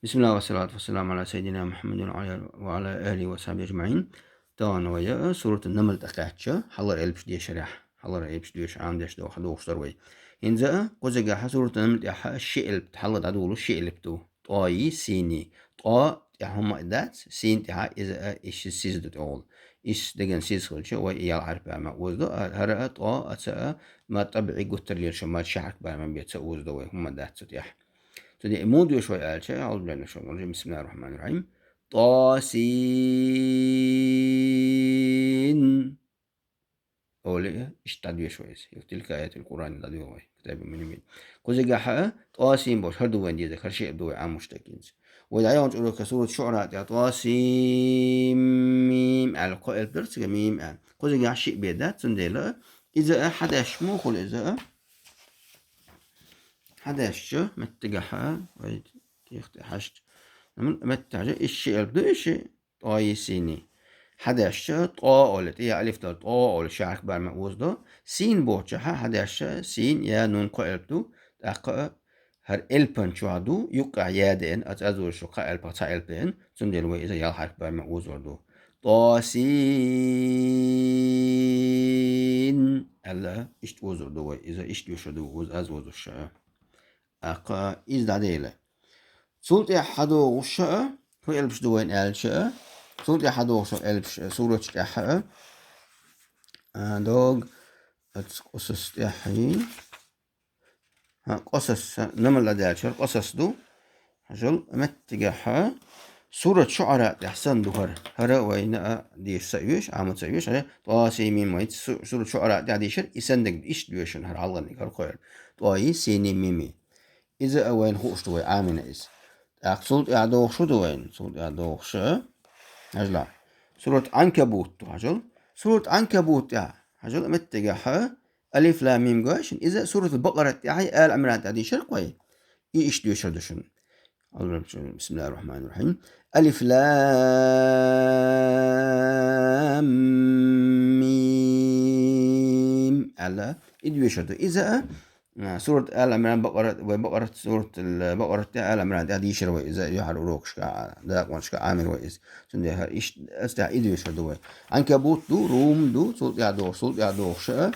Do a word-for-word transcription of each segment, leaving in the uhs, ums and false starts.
بسم الله والصلاة والسلام على سيدنا محمد وعلى، وعلى آله وصحبه أجمعين. Тахана вай а, сурат Намл тӀакхаьчча, хьалхара элпаш дешарехь, хьалхара элпаш доьшуш, Ӏамадеш доху, дохуш дар вай. ХӀинца а, кхузигахь сурат Намл тӀехь ши элп, хьалха дӀадолу ши элп ду. ТӀо йий, син йий. ТӀо тӀехь хӀума а дац, син тӀехь иза а, иш сиз ду тӀехула. Иш деган сиз хилча, вай и ял хьарф бӀаьрмехь озадо, а, хӀара а, тӀо а, ца а, мад тӀабиӀи гуттар лелаш мад ши хьарф бӀаьрмехь бен ца озадо вай, хӀума дац цу тӀехь. Цу де муха доьшу вай аьлча, أعوذ بالله من الشيطان الرجيم. بسم الله الرحمن الرحيم. طس. Оле, иштта дӀадоьшу вай иза. Тилка аятул Къуръан дӀадоьшу вай. Китаб мунибин. Кхузигахь а, тӀо син бохуш, хӀара ду вайн деза, хӀара шиъ ду вай Ӏамош даккхинца. Вай дӀайогӀучу урока сурат ШуӀара тӀехь тӀо син мим аьлла, кхо элп дара цига мим аьлла. Кхузигахь шиъ бен дац, цундела иза а хьадаьшча муха хуьлу иза а? Хьадаьшча, меттигахь а, вай тӀех тӀе хьаьшча. Амма меттигахь а, иш ши элп ду, иш ши, тӀо йий, син йий. Хьадаьшча, тӀо олу, тӀе алиф долу, тӀо олу, ши хьарф бӀаьрмехь озадо. Син бохучохь а, хьадаьшча, син, я, нун, кхо элп ду. ТӀаккха а хӀара элпан чохь ду, юккъехь я деана, аса аз вуьйшу кхо элпах цхьа элп деана, цундела вай иза ял хьарф бӀаьрмехь озор ду. «Тосин» аьлла, иштта озор ду вай, иза иштта доьшур ду, оз-, аз озуш а. ТӀаккха иза дӀадела. Цул тӀаьхьа хьадогӀуш а, хӀун элпаш ду вайна аьлча а, цул тӀаьхьа хьадогӀуш а элпаш, сураташ тӀехь а, а, дог, ац Къасас тӀехь йий. ХӀа, Къасас, Намл ладаьллачара Къасас ду. Хьажал, меттигахь а, сурат ШуӀара тӀехь санна ду хӀара. ХӀара вайна а деша ца оьшу, Ӏама ца оьшу, хӀара тӀо син мим вай, су-, сурат ШуӀара тӀехь дийшира, и санна дерг иштта доьшуш хӀара хьалхарниг, хӀара кхоьлу. ТӀо йий, син йий, мим йий. Иза а вайна хууш ду вай, Ӏамийна иза. ТӀаккха цул тӀаьхьа догӀуш хӀун ду вайна? Цул тӀаьхьа догӀуш а, хьажал. Сурат Ӏанкабут ду, хьажал. Сурат Ӏанкабут тӀехь, хьажал, меттигахь а, Алиф Лам Мим гойшин, иза Суратул Бакъара тӀехь, Ала Ӏимран тӀехь дийшира кхой. И иштта доьшур ду шуна. بسم الله الرحمن الرحيم. ألف لام ميم. Аьлла, и доьшур ду. Иза а, а, сурат Ала Ӏимран, Бакъара, вай Бакъара, Суратул Бакъара тӀехь, Ала Ӏимран тӀехь дийшира вай иза, юьхьар урокашка, дакъонашка Ӏамийра вай иза. Цундела иштта, аса тӀехь и доьшур ду вай. Ӏанкабут ду, Рум ду, цул тӀаьхьа догӀуш, цул тӀаьхьа догӀуш а,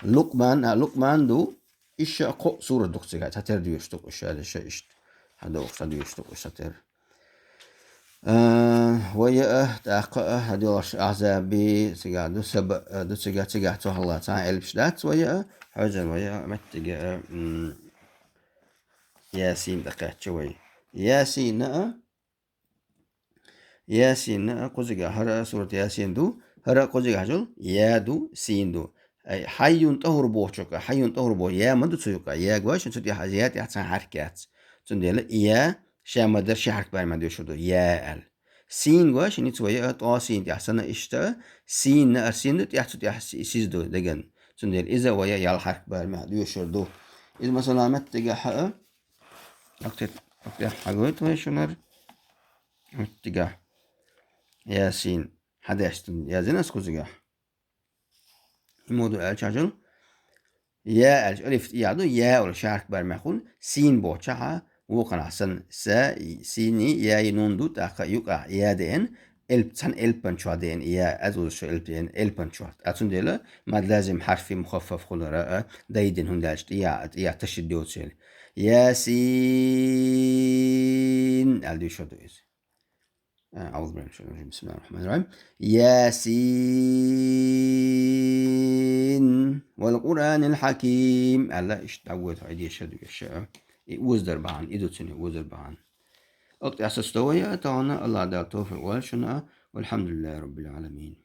Лукъман, а, Лукъман ду, Иштта кхо сурат ду-кх цигахь, цхьатера доьшуш ду-кх уьш, аьлла, иштта. ХьадогӀуш, цхьа доьшуш ду-кх уьш цхьатера. А, вай а, тӀаккха а, хьадоьлхуш Ахьзаби, цигахь ду, Саба а ду, цигахь, цигахь цу хьалха цхьа элпаш дац вай а, хьожа вай а, меттиге а, м, Ясин тӀакхаьчча вай. Ясин а, Ясин а кхузигахь, хӀара а сурат Ясин ду, хӀара а кхузигахь хьажал, я ду, син ду. Ай, хьайюн тӀахӀур бохучу, хьайюн тӀахӀур боху, я ма ду цу юкъа, я гой шуна цу тӀехь, я тӀехь цхьа хьарк яц. Цундела я, ша ма-дарра ши хьарк бӀаьрмехь доьшур ду, я аьлла. Син гой шуна, ниц вай а, тӀо син тӀехь санна иштта, син а син ду, тӀехь цу тӀехь си-, сиз ду деган. Цундела иза вай а ял хьарк бӀаьрмехь доьшур ду. Иза, масала, меттигахь а, Октет, октет хьагойту вай шунара. Оттигахь. Ясин. Хьадаьшна яздина ас кхузигахь. Муха ду аьлча хьажал. Я аьлча, алиф тӀехь ду, я олу ши хьарк бӀаьрмехь хуьлу, син бохучохь а, вукханахь санна, са, син, я, нун ду, тӀаккха юкъахь я деана, элп, цхьана элпан чохь деана, я, аз вузуш элп деана, элпан чохь. Ткъа цундела мад лазим хьарфи мухаффаф хилара а дайдина, хӀунда аьлча тӀехь, тӀехь ташдид доцийла. Ясин аьлла доьшур ду иза. А, أعوذ بالله من الشيطان الرجيم. بسم الله الرحمن الرحيم. ياسين والقرآن الحكيم. Аьлла, иштта дӀагойту хьо и дешар ду иштта. И озадар бахьана, и ду цуьнан озадар бахьана. Оцу тӀехь со стовая, тахана Аллах Дала товфикъ лойла шуна, والحمد لله رب العالمين.